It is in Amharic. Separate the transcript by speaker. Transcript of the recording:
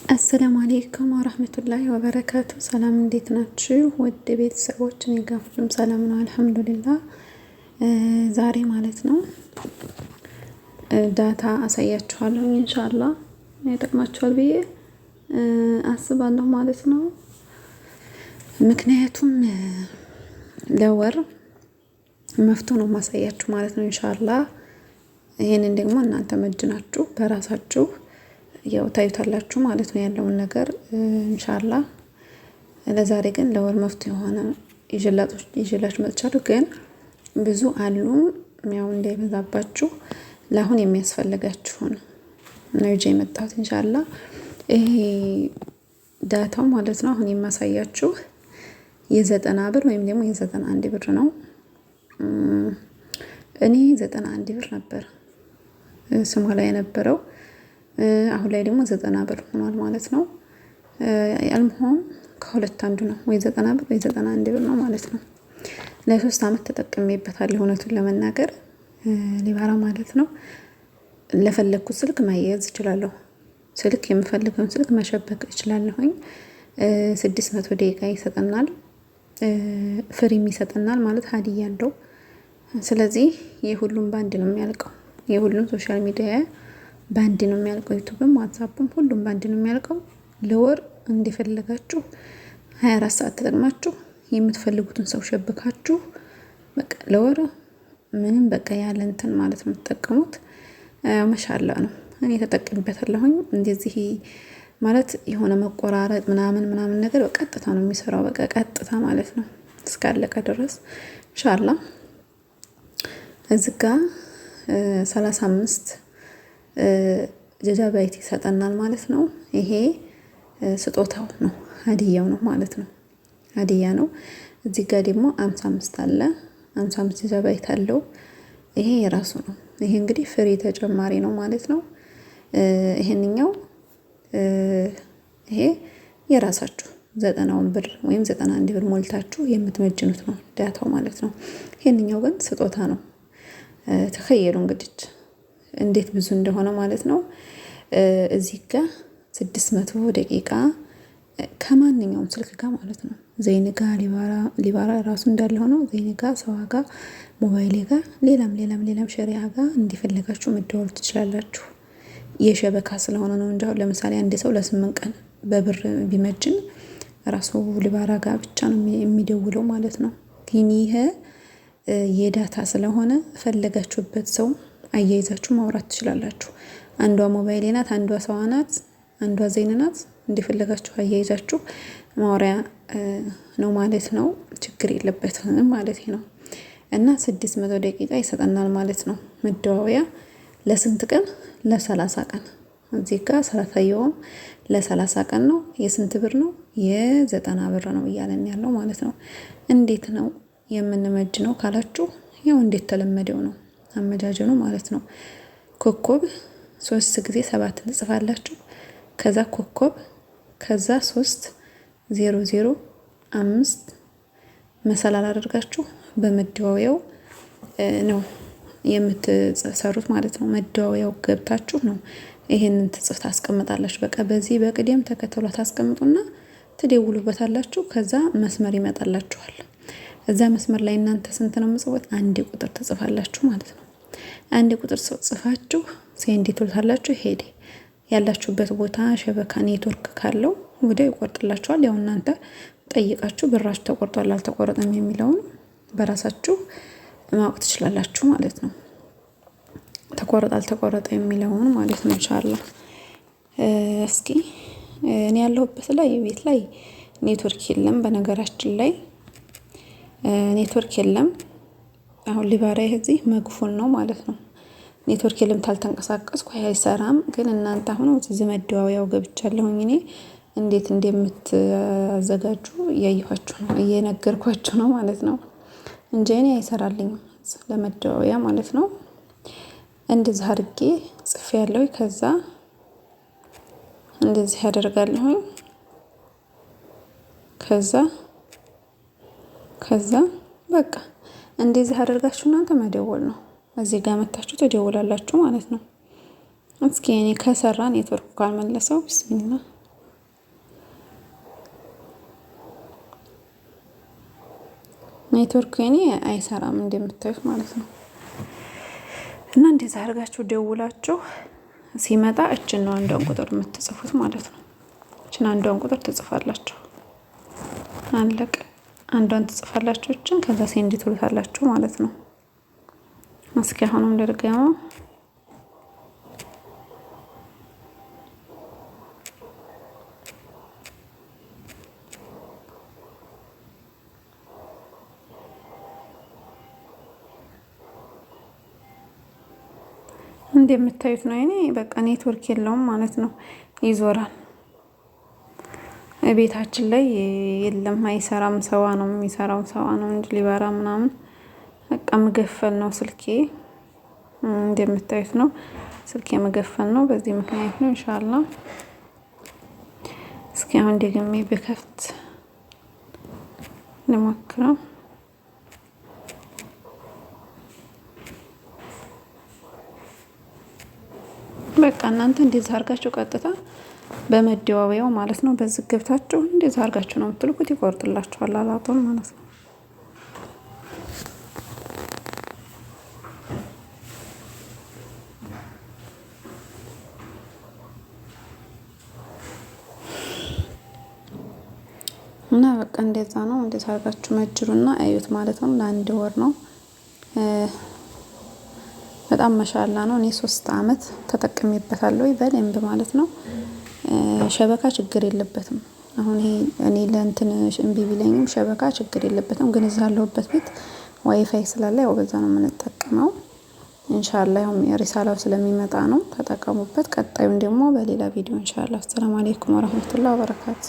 Speaker 1: السلام عليكم ورحمة الله وبركاته። ሰላም እንዴት ናችሁ ውድ ቤተሰቦች? እኔ ጋር ሁሉም ሰላም ነው الحمد لله። ዛሬ ማለት ነው data አሳያችኋለሁ إن شاء الله ይጠቅማችኋል ብዬ አስባለሁ ማለት ነው። ምክንያቱም ለወር መፍቶ ነው ማሳያችሁ ማለት ነው إن شاء الله። ይሄንን ደግሞ እናንተ መጅናችሁ በራሳችሁ ያው ታዩታላችሁ ማለት ነው ያለውን ነገር إن شاء الله። ለዛሬ ግን ለወር መፍቱ የሆነ ይዤላችሁ መጥቻለሁ። ግን ብዙ አሉ፣ ያው እንዳይበዛባችሁ ለአሁን የሚያስፈልጋችሁን ነው ይዤ የመጣሁት إن شاء الله። ይሄ data ው ማለት ነው አሁን የማሳያችሁ የ90 ብር ወይም ደግሞ የ91 ብር ነው። እኔ 91 ብር ነበር ስሟ ላይ የነበረው፣ አሁን ላይ ደግሞ 90 ብር ሆኗል ማለት ነው። المهم ከሁለት አንዱ ነው፣ ወይ 90 ብር ወይ 91 ብር ነው ማለት ነው። ለ3 አመት ተጠቅሜበታለሁ እውነቱን ለመናገር ሊባራ ማለት ነው። ለፈለግኩት ስልክ ማያያዝ እችላለሁ። ስልክ የምፈልገውን ስልክ መሸበክ እችላለሁኝ። 600 ደቂቃ ይሰጠናል። Free ም ይሰጠናል ማለት هدية አለው። ስለዚህ የሁሉም ባንድ ነው የሚያልቀው። የሁሉም social media ባንድ ነው የሚያልቀው። YouTube ም WhatsApp ም ሁሉም ባንድ ነው የሚያልቀው። ለወር እንደፈለጋችሁ 24 ሰዓት ተጠቅማችሁ የምትፈልጉትን ሰው ሸብካችሁ በቃ ለወር ምንም በቃ ያለ እንትን ማለት ነው የምትጠቀሙት። ما شاء الله ነው። እኔ ተጠቅሜበታለሁኝ። እንደዚህ ማለት የሆነ መቆራረጥ ምናምን ምናምን ነገር በቀጥታ ነው የሚሰራው። በቃ ቀጥታ ማለት ነው እስካለቀ ድረስ إن شاء الله። እዚህ ጋ 35 gigabyte ይሰጠናል ማለት ነው። ይሄ ስጦታው ነው፣ هدية ው ነው ማለት ነው። هدية ነው። እዚህ ጋር ደግሞ 55 አለ፣ 55 gigabyte አለው። ይሄ የራሱ ነው። ይሄ እንግዲህ free ተጨማሪ ነው ማለት ነው። ይሄንኛው ይሄ የራሳችሁ 90ውን ብር ወይም 91 ብር ሞልታችሁ የምትመጅኑት ነው data ው ማለት ነው። ይሄንኛው ግን ስጦታ ነው። تخيلوا እንግዲህ እንዴት ብዙ እንደሆነ ማለት ነው። እዚህ ጋር 600 ደቂቃ ከማንኛውም ስልክ ጋር ማለት ነው። ዘይን ጋ፣ ሊባራ ራሱ እንዳለ ሆነው ዘይን ጋ፣ ሰዋ ጋ፣ ሞባይሌ ጋ፣ ሌላም ሌላም ሌላም شريحة ጋ እንዲፈለጋችሁ መደወል ትችላላችሁ። የ شبكة ስለሆነ ነው እንጂ አሁን ለምሳሌ አንድ ሰው ለ8 ቀን በብር ቢመጅን ራሱ ሊባራ ጋር ብቻ ነው የሚደውለው ማለት ነው። ግን ይሄ የ data ስለሆነ ፈለጋችሁበት ሰው አያይዛችሁ ማውራት ትችላላችሁ። አንዷ ሞባይሌ ናት፣ አንዷ ሰዋ ናት፣ አንዷ ዘይን ናት። እንደፈለጋችሁ አያይዛችሁ ማውሪያ ነው ማለት ነው። ችግር የለበትም ማለት ነው። እና 600 ደቂቃ ይሰጠናል ማለት ነው። መደዋወያ ለስንት ቀን? ለ30 ቀን። እዚህ ጋር 30 يوم ለ30 ቀን ነው። የስንት ብር ነው? የ90 ብር ነው እያለን ያለው ማለት ነው። እንዴት ነው የምንመጅነው ካላችሁ ያው እንዴት ተለመደው ነው አመጃጀኑ ማለት ነው። ኮከብ ሶስት ጊዜ ሰባትን ትጽፋላችሁ። ከዛ ኮከብ ከዛ 3005 መሰላል አድርጋችሁ በመደዋወያው ነው የምትሰሩት ማለት ነው። መደዋወያው ገብታችሁ ነው ይሄንን ትጽፍ ታስቀምጣላችሁ። በቃ በዚህ በቅደም ተከተሏ ታስቀምጡና ትደውሉበታላችሁ። ከዛ መስመር ይመጣላችኋል። እዛ መስመር ላይ እናንተ ስንት ነው የምጽፉት? አንድ ቁጥር ትጽፋላችሁ ማለት ነው። አንድ ቁጥር ጽፋችሁ send ትሉታላችሁ። ሄደ ያላችሁበት ቦታ شبكة ኔትወርክ ካለው ወዲያው ይቆርጥላችኋል። ያው እናንተ ጠይቃችሁ ብራችሁ ተቆርጧል አልተቆረጠም የሚለውን በራሳችሁ ማወቅ ትችላላችሁ ማለት ነው። ተቆረጠ አልተቆረጠ የሚለውን ማለት ነው። إن شاء الله እስኪ እኔ ያለሁበት ላይ ቤት ላይ ኔትወርክ የለም። በነገራችን ላይ ኔትወርክ የለም። አሁን ሊባራ እዚህ مقفول ነው ማለት ነው። ኔትወርክ የለም፣ ታልተንቀሳቀስኩ አይሰራም። ግን እናንተ አሁን እዚህ መደዋወያው ገብቻለሁኝ እኔ እንዴት እንደምትአዘጋጁ እያየኋችሁ ነው፣ እየነገርኳችሁ ነው ማለት ነው እንጂ እኔ አይሰራልኝም ለመደዋወያ ማለት ነው። እንደዚህ አድርጌ ጽፌ ያለው ከዛ እንደዚህ ያደርጋለሁኝ። ከዛ በቃ እንደዚህ አደርጋችሁ እናንተ መደወል ነው። እዚህ ጋር መታችሁ ትደውላላችሁ ማለት ነው። እስኪ እኔ ከሰራ ኔትወርኩ ካልመለሰው بسم الله። ኔትወርክ የኔ አይሰራም እንደምታዩት ማለት ነው። እና እንደዛ አድርጋችሁ ደውላችሁ ሲመጣ እችን ነው አንዷን ቁጥር የምትጽፉት ማለት ነው። እችን አንዷን ቁጥር ትጽፋላችሁ። አለቀ። አንዷን ትጽፋላችሁ እችን፣ ከዛ send ትሉታላችሁ ማለት ነው። እስኪ አሁንም ልድገመው። እንደምታዩት ነው። እኔ በቃ ኔትወርክ የለውም ማለት ነው። ይዞራል። ቤታችን ላይ የለም፣ አይሰራም። ሰዋ ነው የሚሰራው፣ ሰዋ ነው እንጂ ሊበራ ምናምን በቃ مقفل ነው ስልኬ። እንደምታዩት ነው ስልኬ مقفل ነው። በዚህ ምክንያት ነው። ኢንሻአላ እስኪ አሁን ደግሜ ብከፍት ልሞክረው። በቃ እናንተ እንደዚህ አድርጋችሁ ቀጥታ በመደዋወያው ማለት ነው። በዚህ ገብታችሁ እንደዚህ አድርጋችሁ ነው የምትልኩት፣ ይቆርጥላችኋል አላጡን ማለት ነው። እና በቃ እንደዛ ነው። እንደዛ አድርጋችሁ መጅሩና እዩት ማለት ነው። ለአንድ ወር ነው። በጣም መሻላ ነው። እኔ 3 አመት ተጠቅሜበታለሁ በደንብ ማለት ነው። شبكة ችግር የለበትም። አሁን ይሄ እኔ ለእንትን እምቢ ቢለኝም شبكة ችግር የለበትም። ግን እዛ ያለሁበት ቤት ዋይፋይ ስላለ ያው በዛ ነው የምንጠቀመው። ኢንሻአላህ ያው ሪሳላው ስለሚመጣ ነው ተጠቀሙበት። ቀጣዩን ደግሞ በሌላ ቪዲዮ ኢንሻአላህ። አሰላሙ አለይኩም ወረህመቱላህ ወበረካቱ።